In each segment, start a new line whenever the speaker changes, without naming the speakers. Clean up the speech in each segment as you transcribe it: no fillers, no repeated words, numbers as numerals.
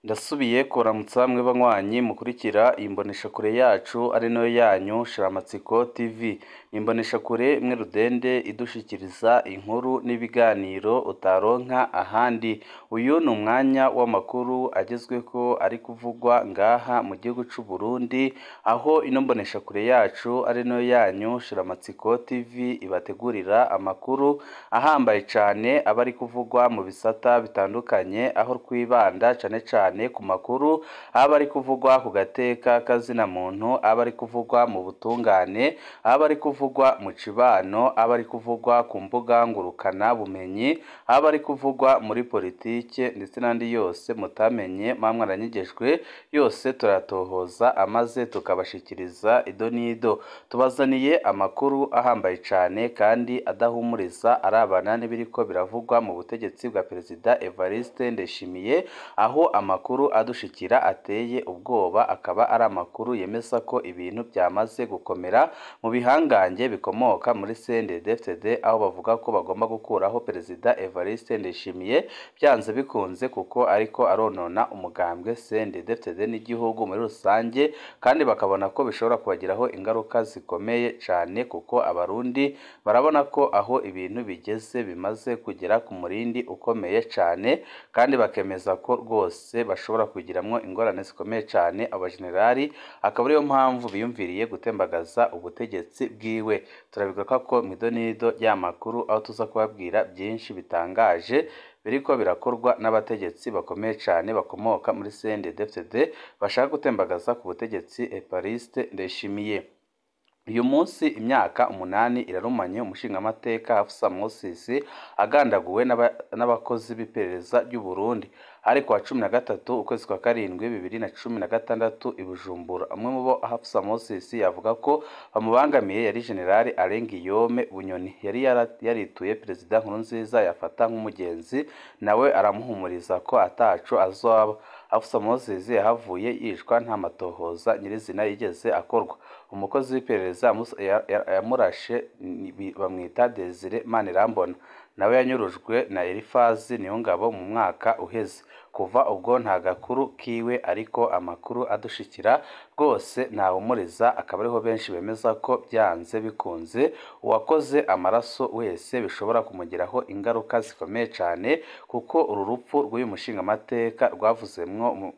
Ndasubiye kuramutsa mwe banywanyi mukurikira iyi mboneshakure yacu ari nayo yanyu Shiramatsiko TV. Ni imboneshakure imwe rudende idushikiriza inkuru n'ibiganiro utaronka ahandi. Uyu ni umwanya w'amakuru agezweho ari kuvugwa ngaha mu gihugu c'u Burundi, aho ino mboneshakure yacu ari nayo yanyu Shiramatsiko TV ibategurira amakuru ahambaye cane aba ari kuvugwa mu bisata bitandukanye, aho twibanda cane cane ku makuru aba ari kuvugwa ku gateka kazina muntu, aba ari kuvugwa mu butungane, aba ari kuvugwa mu cibano, aba ari kuvugwa ku mbuga ngurukana bumenyi, aba ari kuvugwa muri politike ndetse n'andi yose mutamenye mwamwaranyigejwe yose turatohoza amaze tukabashikiriza ido n'ido. Tubazaniye amakuru ahambaye cane kandi adahumuriza arabana n'ibiriko biravugwa mu butegetsi bwa Perezida Evariste Ndayishimiye, aho amakuru adushikira ateye ubwoba, akaba ari amakuru yemeza ko ibintu byamaze gukomera mu bihangange bikomoka muri CNDD-FDD, aho bavuga ko bagomba gukuraho Perezida Evariste Ndayishimiye byanze bikunze, kuko ariko aronona umugambwe CNDD-FDD n'igihugu muri rusange, kandi bakabona ko bishobora kubagiraho ingaruka zikomeye cane, kuko abarundi barabona ko aho ibintu bigeze bimaze kugera ku murindi ukomeye cane, kandi bakemeza ko rwose bashobora kugiramwo ingorane zikomeye cane. Abajenerali akaba ariyo mpamvu biyumviriye gutembagaza ubutegetsi bwiwe. Turabigaruka ko mw'idonido y'amakuru, aho tuza kubabwira byinshi bitangaje biriko birakorwa n'abategetsi bakomeye cane bakomoka muri CNDD-FDD bashaka gutembagaza ku butegetsi Evariste Ndayishimiye. Uyu munsi imyaka 8 irarumanye umushingamateka Hafsa Moses agandaguwe n'abakozi b'iperereza ry'u Burundi. Hari kuwa 13 ukwezi kwa karindwi 2016 i Bujumbura. Umwe mu bo Hafsa Moses yavuga ko bamubangamiye yari General Alain Guillaume Bunyoni, yari yarituye Perezida Nkurunziza yafata nk'umugenzi, nawe aramuhumuriza ko ataco azoba. Hafsa Moses yahavuye yicwa nta matohoza nyirizina yigeze akorwa. Umukozi w'iperereza yamurashe bamwita Desire Manirambona, nawe yanyurujwe na Elifazi Niyongabo mu mwaka uheze. Kuva ubwo nta gakuru kiwe, ariko amakuru adushikira rwose ntahumuriza, akaba ariho benshi bemeza ko byanze bikunze uwakoze amaraso wese bishobora kumugiraho ingaruka zikomeye cane, kuko uru rupfu rw'uyu mushingamateka rwavuzemwo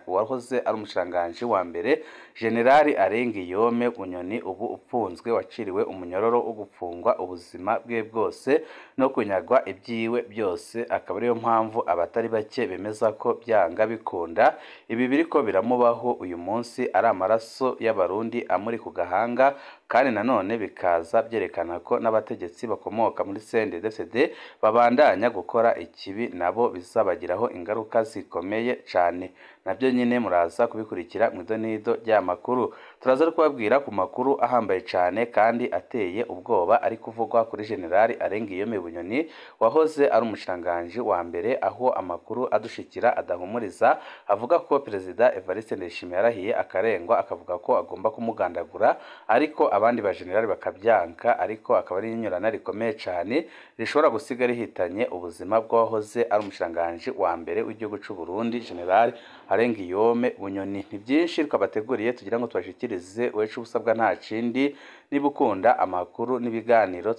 uwahoze ari umushikiranganji wa mbere General Alain Guillaume Bunyoni, ubu upfunzwe, waciriwe umunyororo wo gupfungwa ubuzima bwe bwose no kunyagwa ibyiwe byose. Akaba ariyo mpamvu abatari bake bemeza ko byanga bikunda ibi biriko biramubaho uyu munsi ari amaraso y'abarundi amuri ku gahanga, kandi nanone bikaza byerekana ko n'abategetsi bakomoka muri CNDD-FDD babandanya gukora ikibi, nabo bizabagiraho ingaruka zikomeye cane. Nabyo nyine muraza kubikurikira mu idonido ry'amakuru. Turaza kubabwira ku makuru ahambaye cane kandi ateye ubwoba ari kuvugwa kuri General Alain Guillaume Bunyoni wahoze ari umushikiranganji wa mbere, aho amakuru adushikira adahumuriza avuga ko Perezida Evariste Ndayishimiye yarahiye akarengwa, akavuga ko agomba kumugandagura, ariko abandi ba generali bakabyanka, ariko akaba ari inyurana rikomeye cane rishobora gusiga rihitanye ubuzima bw'uwahoze ari umushikiranganji wa mbere w'igihugu c'u Burundi General Alain Guillaume Bunyoni. Ni byinshi twabateguriye tugira ngo tubashikirize, wecu usabwa nta kindi, niba ukunda amakuru n'ibiganiro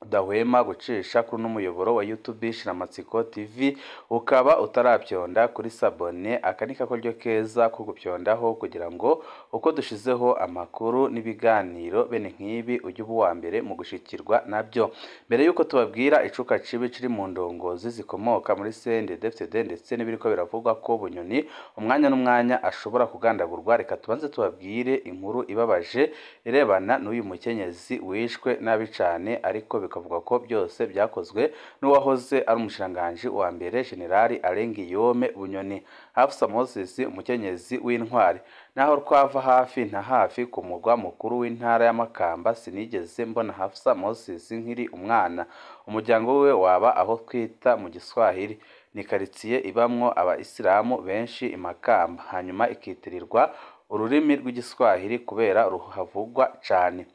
tudahwema gucisha kuri n'umuyoboro wa YouTube Shiramatsiko TV, ukaba utarabyonda kuri sabone, aka ni kakoryo keza ko gupyondaho kugira ngo uko dushizeho amakuru n'ibiganiro bene nk'ibi ujye uba uwa mbere mu gushikirwa nabyo. Mbere yuko tubabwira icuka cibi kiri mu ndongozi zikomoka muri CNDD-FDD ndetse n'ibiriko biravugwa ko Bunyoni umwanya n'umwanya ashobora kugandagurwa, reka tubanze tubabwire inkuru ibabaje irebana n'uyu mukenyezi wishwe nabi cane, ariko bikavuga ko byose byakozwe n'uwahoze ari umushikiranganji wa mbere General Alain Guillaume Bunyoni. Hafsa Moses, umukenyezi w'intwari, naho twava hafi na hafi ku mugwa mukuru w'intara ya Makamba, sinigeze mbona Hafsa Moses nkiri umwana. Umuryango we waba aho twita mu Giswahili ni karitsiye ibamwo abayisilamu benshi i Makamba, hanyuma ikitirirwa ururimi rw'igiswahili kubera ruhavugwa cane.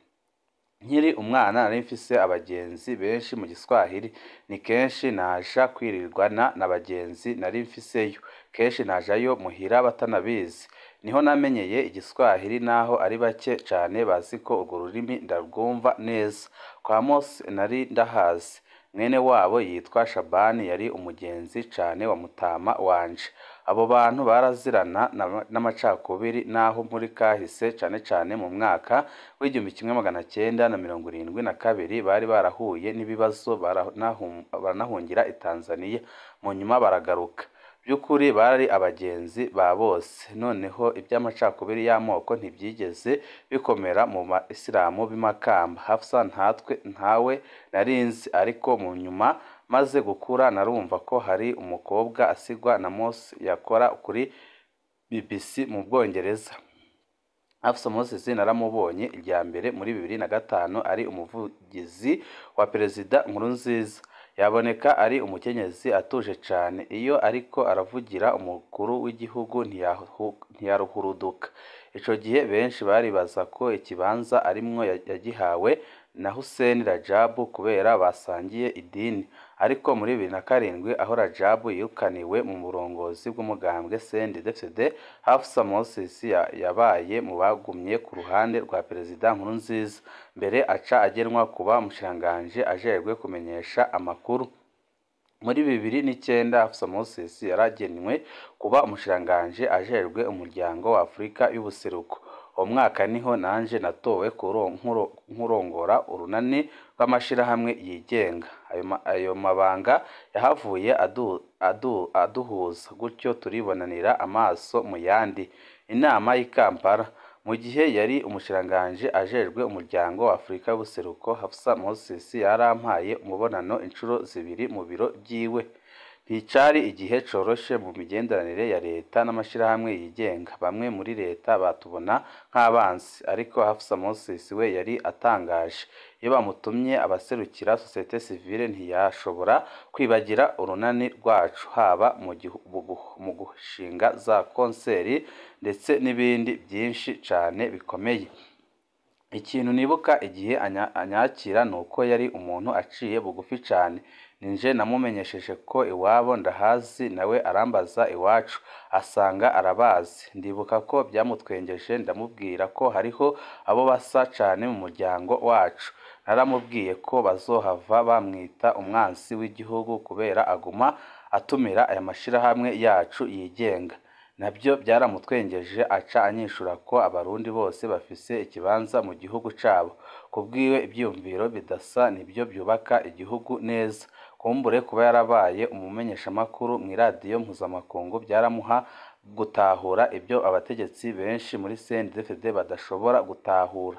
Nkiri umwana nari mfise abagenzi benshi mu Giswahili, ni kenshi naja kwirirwana na bagenzi nari mfiseyo, kenshi najayo muhira batanabizi. Niho namenyeye Igiswahili naho ari bake cane bazi ko urwo rurimi ndarwumva neza. Kwa Mose nari ndahazi. Mwene wabo yitwa Shabani yari umugenzi cane wa mutama wanje. Abo bantu barazirana n'amacakubiri naho muri kahise cane cane mu mwaka w'1972 bari barahuye n'ibibazo baranahungira i Tanzania, mu nyuma baragaruka. By'ukuri bari abagenzi ba bose. Noneho iby'amacakubiri y'amoko ntibyigeze bikomera mu Bayisilamu b'i Makamba. Hafsa ntawe narinzi, ariko mu nyuma maze gukura narumva ko hari umukobwa asigwa na Mose yakora kuri BBC mu Bwongereza. Hafsa Moses naramubonye irya mbere muri 2005 ari umuvugizi wa Perezida Nkurunziza. Yaboneka ari umukenyezi atuje cane, iyo ariko aravugira umukuru w'igihugu ntiyaruhuruduka. Ico gihe benshi baribaza ko ikibanza arimwo yagihawe na Hussein Rajabu kubera basangiye idini. Ariko muri 2007 aho Rajabu yirukaniwe mu burongozi bw'umugambwe CNDD-FDD, Hafsa Moses yabaye mu bagumye ku ruhande rwa Perezida Nkurunziza, mbere aca agenwa kuba umushikiranganji ajejwe kumenyesha amakuru. Muri 2009 Hafsa Moses yaragenwe kuba umushikiranganji ajejwe umuryango wa Afrika y'ubuseruko. Uwo mwaka niho nanje natowe nkurongora urunani rw'amashirahamwe yigenga. Ayo mabanga yahavuye aduhuza gutyo turibonanira amaso mu yandi. Inama y'i Kampala. Mu gihe yari umushikiranganji ajejwe umuryango wa Afrika y'ubuseruko, Hafsa Moses yarampaye umubonano incuro zibiri mu biro vyiwe. Nticari igihe coroshe mu migenderanire ya leta n'amashirahamwe yigenga. Bamwe muri leta batubona nk'abansi, ariko Hafsa Moses we yari atangaje. Iyo bamutumye abaserukira societe civile ntiyashobora kwibagira urunani rwacu, haba mu gushinga za konseri ndetse n'ibindi byinshi cane bikomeye. Ikintu nibuka igihe anyakira nuko yari umuntu aciye bugufi cane. Ninje namumenyesheje ko iwabo ndahazi, nawe arambaza iwacu asanga arabazi. Ndibuka ko byamutwengeje, ndamubwira ko hariho abo basa cane mu muryango wacu. Naramubwiye ko bazohava bamwita umwansi w'igihugu kubera aguma atumira aya mashirahamwe yacu yigenga. Nabyo byaramutwengeje, aca anyishura ko abarundi bose bafise ikibanza mu gihugu cabo. Kubwiwe ivyiyumviro bidasa nibyo byubaka igihugu neza. Kumbure kuba yarabaye umumenyeshamakuru mw'iradiyo mpuzamakungu byaramuha gutahura ibyo abategetsi benshi muri CNDD-FDD badashobora gutahura.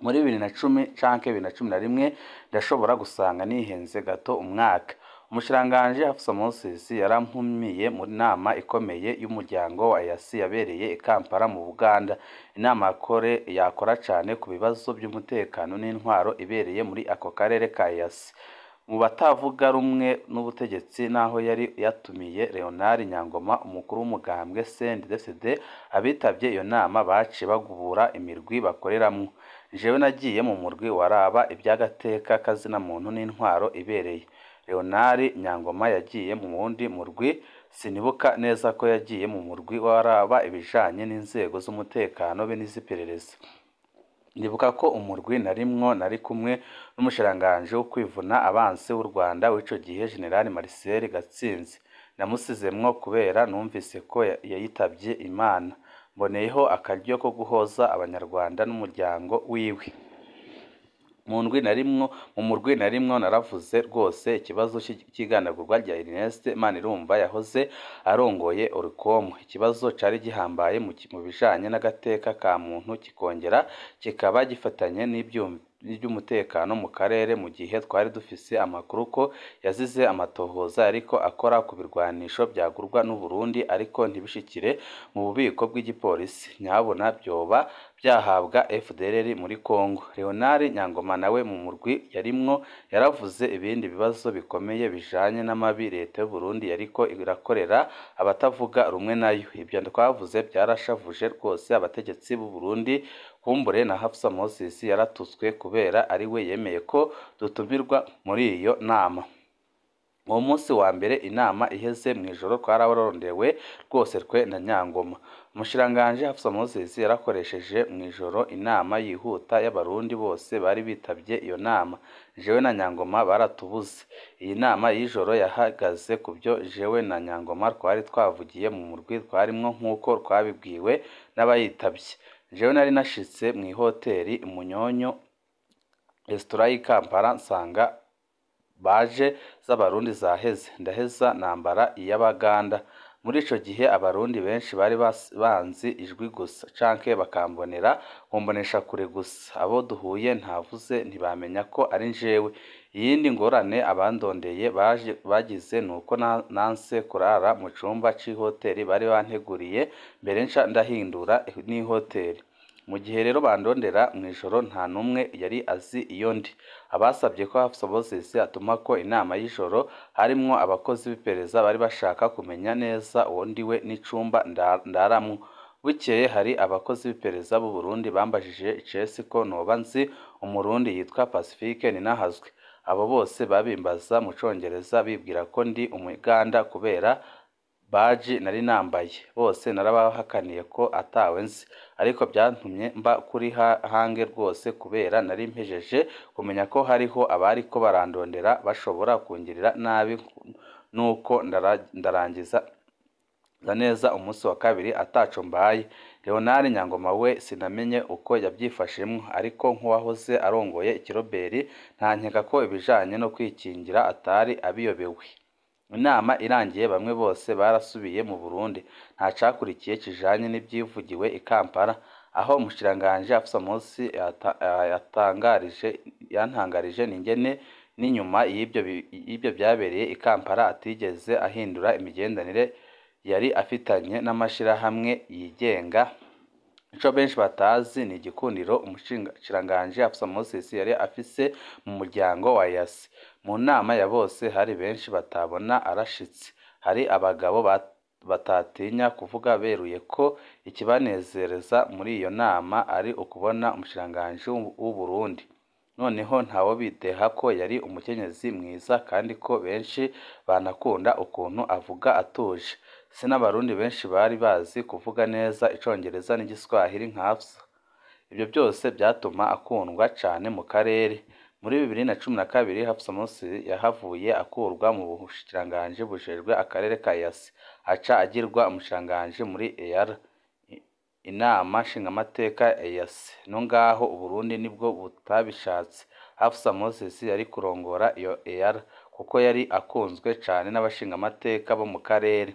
Muri 2010 canke 2011 ndashobora gusanga nihenze gato umwaka. Umushikiranganji Hafsa Moses yarampumiye mu nama ikomeye y'umuryango wa EAC yabereye i Kampala mu Buganda. Inama yakora cane ku bibazo by'umutekano n'intwaro ibereye muri ako karere ka EAC. Mu batavuga rumwe n'ubutegetsi naho yari yatumiye Leonard Nyangoma, umukuru w'umugambwe CNDD-FDD, abitavye iyo nama baciye bagubura imirwi bakoreramwo. Jewe nagiye mu murwi waraba ivy'agateka kazina muntu n'intwaro ibereye. Leonard Nyangoma yagiye mu wundi murwi, sinibuka neza ko yagiye mu murwi waraba ibijanye n'inzego z'umutekano be n'iz'iperereza. Ndibuka ko umurwi narimwo nari kumwe n'umushikiranganji wo kwivuna abansi w'u Rwanda w'ico gihe General Marcel Gatsinzi. Namusizemwo kubera numvise ko yayitavye Imana. Mboneyeho akaryo ko guhoza abanyarwanda n'umuryango wiwe. Mu murwi narimwo naravuze rwose ikibazo cy'iganagurwa rya Ernest Manirumva yahoze arongoye Oricom. Ikibazo cari gihambaye mu bijanye n'agateka ka muntu, kikongera kikaba gifatanye n'iby'umutekano mu karere, mu gihe twari dufise amakuru ko yazize amatohoza ariko akora ku birwanisho byagurwa n'u Burundi ariko ntibishikire mu bubiko bw'igipolisi. Nyabona byoba byahabwa FDLR muri Congo. Leonard Nyangoma nawe mu murwi yarimwo yaravuze ibindi bibazo bikomeye bijanye n'amabi leta y'u Burundi yariko irakorera abatavuga rumwe nayo. Ibyo twavuze byarashavuje rwose abategetsi b'u Burundi Kumbure na Hafsa Moses yaratutswe kubera ari we yemeye ko dutumirwa muri iyo nama. Uwo munsi wa mbere inama iheze mw'ijoro twararondewe rwose twe na Nyangoma. Umushikiranganji Hafsa Moses yarakoresheje mw'ijoro inama yihuta y'abarundi bose bari bitavye iyo nama. Jewe na Nyangoma baratubuze. Iyi nama y'ijoro yahagaze ku byo jewe na Nyangoma twari twavugiye mu murwi twarimwo nk'uko twabibwiwe n'abayitavye. Jewe nari nashitse mw'ihoteri Munyonyo resitora y'i Kampala nsanga baje z'abarundi zaheze, ndaheza nambara iy'abaganda. Muri ico gihe abarundi benshi bari banzi ijwi gusa canke bakambonera kumbonesha kure gusa. Abo duhuye ntavuze ntibamenya ko ari jewe. Iyindi ngorane abandondeye bagize nuko nanse kurara mu cumba c'ihoteri bari banteguriye, mbere nca ndahindura n'ihoteri. Mu gihe rero bandondera mw'ijoro nta n'umwe yari azi iyo ndi. Abasabye ko Hafsa Moses atumako inama y'ijoro harimwo abakozi b'iperereza bari bashaka kumenya neza uwo ndiwe n'icumba ndaramwo. Bukeye hari abakozi b'iperereza b'u Burundi bambajije icesi ko noba nzi umurundi yitwa Pacifique Ninahazwe. Abo bose babimbaza mu congereza bibwira ko ndi umuganda kubera baji nari nambaye. Bose narabahakaniye ko atawe nzi, ariko byantumye mba kuri hange rwose kubera nari mpejeje kumenya ko hariho abariko barandondera bashobora kungirira nabi, nuko ndarangiza neza umunsi wa kabiri ataco mbaye. Leonard Nyangoma we sinamenye uko yavyifashemwo, ariko nk'uwahoze arongoye ikiroberi ntankeka ko ibijanye no kwikingira atari abiyobewe. Inama irangiye bamwe bose barasubiye mu Burundi, nta cakurikiye kijanye n'ivyivugiwe i Kampala, aho umushikiranganji Hafsa Moses yantangarije n'ingene n'inyuma y'ibyo vyabereye i Kampala atigeze ahindura imigenderanire yari afitanye n'amashirahamwe yigenga. Ico benshi batazi ni igikundiro umushikiranganji Hafsa Moses yari afise mu muryango wa EAC. Mu nama ya bose hari benshi batabona arashitse. Hari abagabo batatinya kuvuga beruye ko ikibanezereza muri iyo nama ari ukubona umushikiranganji w'u Burundi. Noneho ntawobideha ko yari umukenyezi mwiza kandi ko benshi banakunda ukuntu avuga atuje. Si n'abarundi benshi bari bazi kuvuga neza icongereza n'igiswahili nka Hafsa. Ibyo byose byatuma akundwa cane mu karere. Muri 2012 Hafsa Moses yahavuye akurwa mu bushikiranganji bujejwe akarere ka EAC, aca agirwa umushikiranganji muri EAR, inama nshingamateka ya EAC. No ngaho Uburundi nibwo butabishatse. Hafsa Moses yari kurongora iyo EAR kuko yari akunzwe cane n'abashingamateka bo mu karere.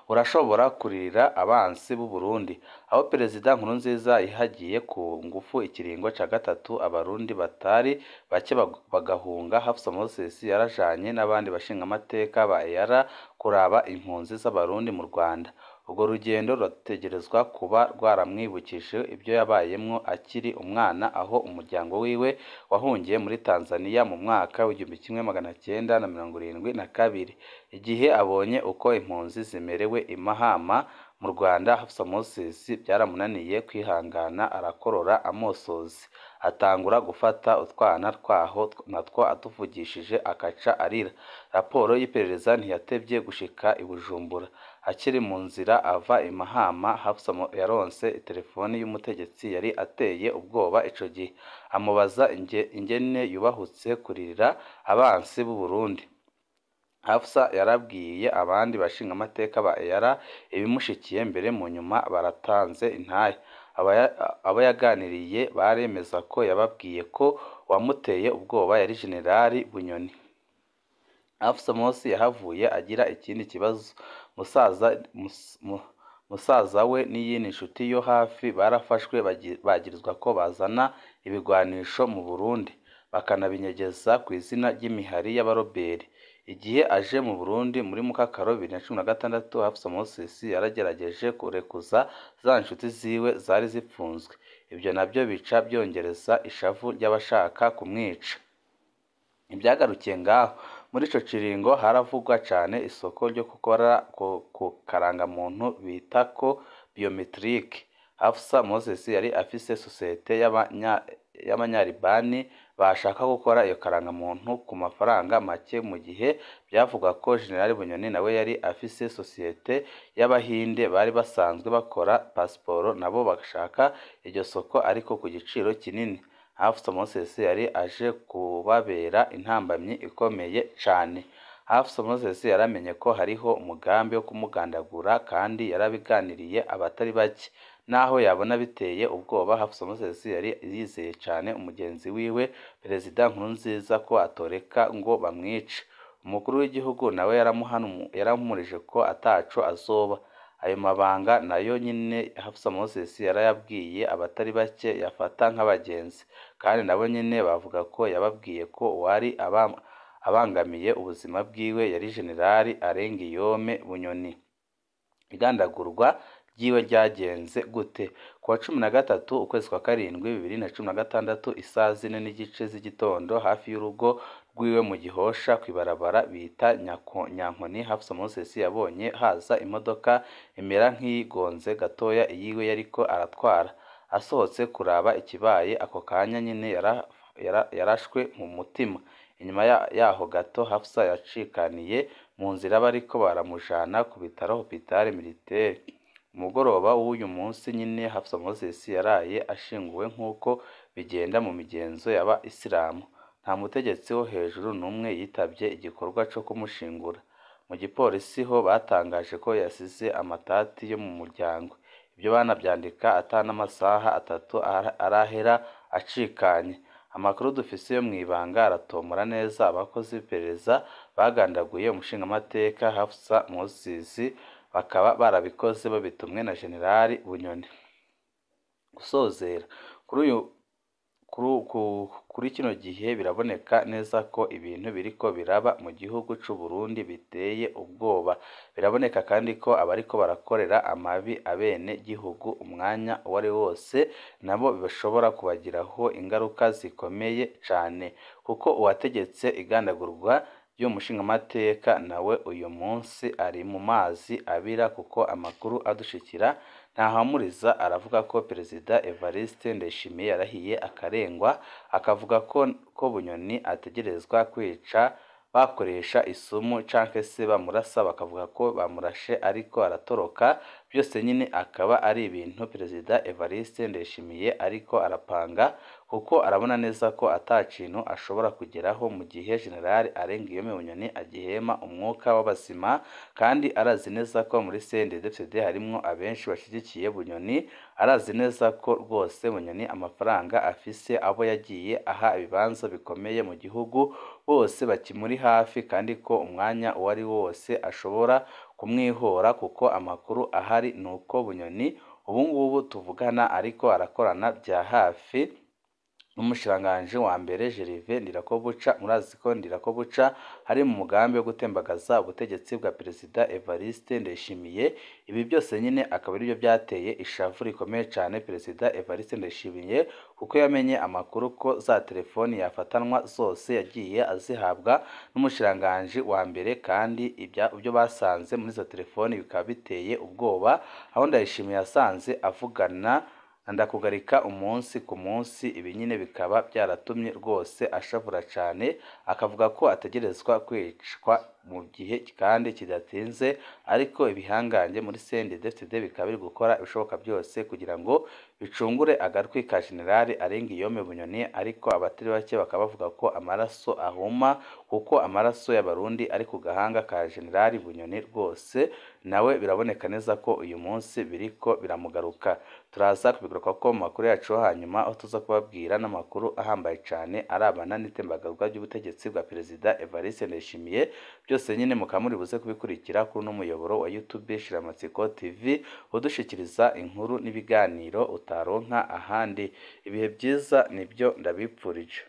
Urashobora kuririra abansi b'u Burundi. Aho Perezida Nkurunziza yihagiye ku ngufu ikiringo ca gatatu abarundi batari bake bagahunga, Hafsa Moses yarajanye n'abandi bashingamateka ba EAR kuraba impunzi z'abarundi mu Rwanda. Urwo rugendo rurategerezwa kuba rwaramwibukije ibyo yabayemwo akiri umwana, aho umuryango wiwe wahungiye muri Tanzania mu mwaka w'1972. Igihe abonye uko impunzi zimerewe i Mahama mu Rwanda, Hafsa Moses byaramunaniye kwihangana arakorora amosozi, atangura gufata utwana twaho natwo atuvugishije akaca arira. Raporo y'iperereza ntiyatevye gushika i Bujumbura. Akiri mu nzira ava i Mahama, Hafsa yaronse telefoni y'umutegetsi yari ateye ubwoba ico gihe, amubaza ingene yubahutse kuririra abansi b'u Burundi. Hafsa yarabwiye abandi bashingamateka ba EAR ibimushikiye mbere, mu nyuma baratanze intahe. Abo yaganiriye baremeza ko yababwiye ko uwamuteye ubwoba yari Jenerali Bunyoni. Hafsa Moses yahavuye agira ikindi kibazo. Musaza we n'iyindi nshuti yo hafi barafashwe bagirizwa ko bazana ibigwanisho mu Burundi bakanabinyegeza ku izina ry'imihari y'abaroberi. Igihe aje mu Burundi muri Mukakaro 2016, Hafsa Moses yaragerageje kurekuza za nshuti ziwe zari zipfunzwe. Ibyo nabyo bica byongereza ishavu ry'abashaka kumwica. Ntibyagarukiye ngaho. Muri ico kiringo haravugwa cane isoko ryo gukora ku karangamuntu bita ko biometrique. Hafsa Moses yari afise sosiyete y'abanyaribani bashaka gukora iyo karangamuntu ku mafaranga make, mu gihe byavugwa ko General Bunyoni nawe yari afise sosiyete y'abahinde bari basanzwe bakora pasiporo, nabo bashaka iryo soko ariko ku giciro kinini. Hafsa Moses yari aje kubabera intambamyi ikomeye cane. Hafsa Moses yaramenye ko hariho umugambi wo kumugandagura kandi yarabiganiriye abatari bake. Naho yabona biteye ubwoba, Hafsa Moses yari yizeye cane umugenzi wiwe Perezida Nkurunziza ko atoreka ngo bamwice. Umukuru w'igihugu nawe yaramuhumurije ko ataco azoba. Ayo mabanga nayo nyine Hafsa Moses yarayabwiye abatari bake yafata nk'abagenzi, kandi nabo nyine bavuga ko yababwiye ko uwari abangamiye ubuzima bwiwe yari General Arengiyome Bunyoni. Igandagurwa ryiwe ryagenze gute? Ku wa 13 ukwezi kwa karindwi 2016 isaha 4:30 z'igitondo, hafi y'urugo rwiwe mu Gihosha kw'ibarabara bita Nyankoni, Hafsa Moses yabonye haza imodoka imera nk'iyigonze gatoya iyiwe yariko aratwara. Asohotse kuraba ikibaye, ako kanya nyine yarashwe mu mutima. Inyuma yaho gato Hafsa yacikaniye mu nzira bariko baramujana ku bitaro Hopital Militaire. Umugoroba w'uyu munsi nyine Hafsa Moses yaraye ashinguwe nk'uko bigenda mu migenzo y'aba Isilamu. Nta mutegetsi wo hejuru n'umwe yitavye igikorwa co kumushingura. Mu gipolisi ho batangaje ko yasize amatati yo mu muryango. Ibyo banavyandika ata n'amasaha 3 arahera acikanye. Amakuru dufise yo mw'ibanga aratomora neza abakozi b'iperereza bagandaguye umushingamateka Hafsa Moses, bakaba barabikoze babitumwe na General Bunyoni. Gusozera kuri kino gihe biraboneka neza ko ibintu biriko biraba mu gihugu c'u Burundi biteye ubwoba. Biraboneka kandi ko abariko barakorera amabi abene gihugu umwanya uwari wose nabo bashobora kubagiraho ingaruka zikomeye cane, kuko uwategetse igandagurwa ry'uwo mushingamateka nawe uyu munsi ari mu mazi abira, kuko amakuru adushikira ntahamuriza aravuga ko Perezida Evariste Ndayishimiye yarahiye akarengwa, akavuga ko Bunyoni ategerezwa kwica bakoresha isumu canke se bamurasa, bakavuga ko bamurashe ariko aratoroka. Byose nyine akaba ari ibintu Perezida Evariste Ndayishimiye ariko arapanga, kuko arabona neza ko ata kintu ashobora kugeraho mu gihe General Arengiyome Bunyoni agihema umwuka w'abazima, kandi arazi neza ko muri CNDD-FDD harimwo abenshi bashigikiye Bunyoni. Arazi neza ko rwose Bunyoni amafaranga afise, abo yagiye aha ibibanza bikomeye mu gihugu bose bakimuri hafi, kandi ko umwanya uwo ari wose ashobora kumwihora, kuko amakuru ahari nuko Bunyoni ubu ngubu tuvugana ariko arakorana bya hafi n'umushikiranganji wa mbere Gervais Ndirakobuca. Murazi ko Ndirakobuca hari mu mugambi wo gutembagaza ubutegetsi bwa Perezida Evariste Ndayishimiye. Ibi byose nyine akaba aribyo byateye ishavu rikomeye cyane Perezida Evariste Ndayishimiye, kuko yamenye amakuru ko za telefoni yafatanwa zose yagiye azihabwa n'umushikiranganji wa mbere, kandi ibyo basanze muri izo telefoni bikaba biteye ubwoba, aho Ndayishimiye yasanze avugana Ndakugarika umunsi ku munsi. Ibi nyine bikaba byaratumye rwose ashavura cyane, akavuga ko ategerezwa kwicwa mu gihe kandi kidatinze. Ariko ibihangange muri CNDD-FDD bikaba biri gukora ibishoboka byose kugira ngo bicungure agatwi ka General Arengiyome Bunyoni, ariko abatari bake bakaba bavuga ko amaraso ahuma, kuko amaraso y'abarundi ari ku gahanga ka General Bunyoni. Rwose nawe biraboneka neza ko uyu munsi biriko biramugaruka. Turaza kubigaruka ko mu makuru yacu hanyuma, aho tuza kubabwira n'amakuru ahambaye cyane arabana n'itembagazwa ry'ubutegetsi bwa Perezida Evariste Ndayishimiye. Byose nyine mukaba muri buze kubikurikira kuri uno muyoboro wa YouTube Shiramatsiko TV, udushikiriza inkuru n'ibiganiro utaronka ahandi. Ibihe byiza nibyo ndabipfurije.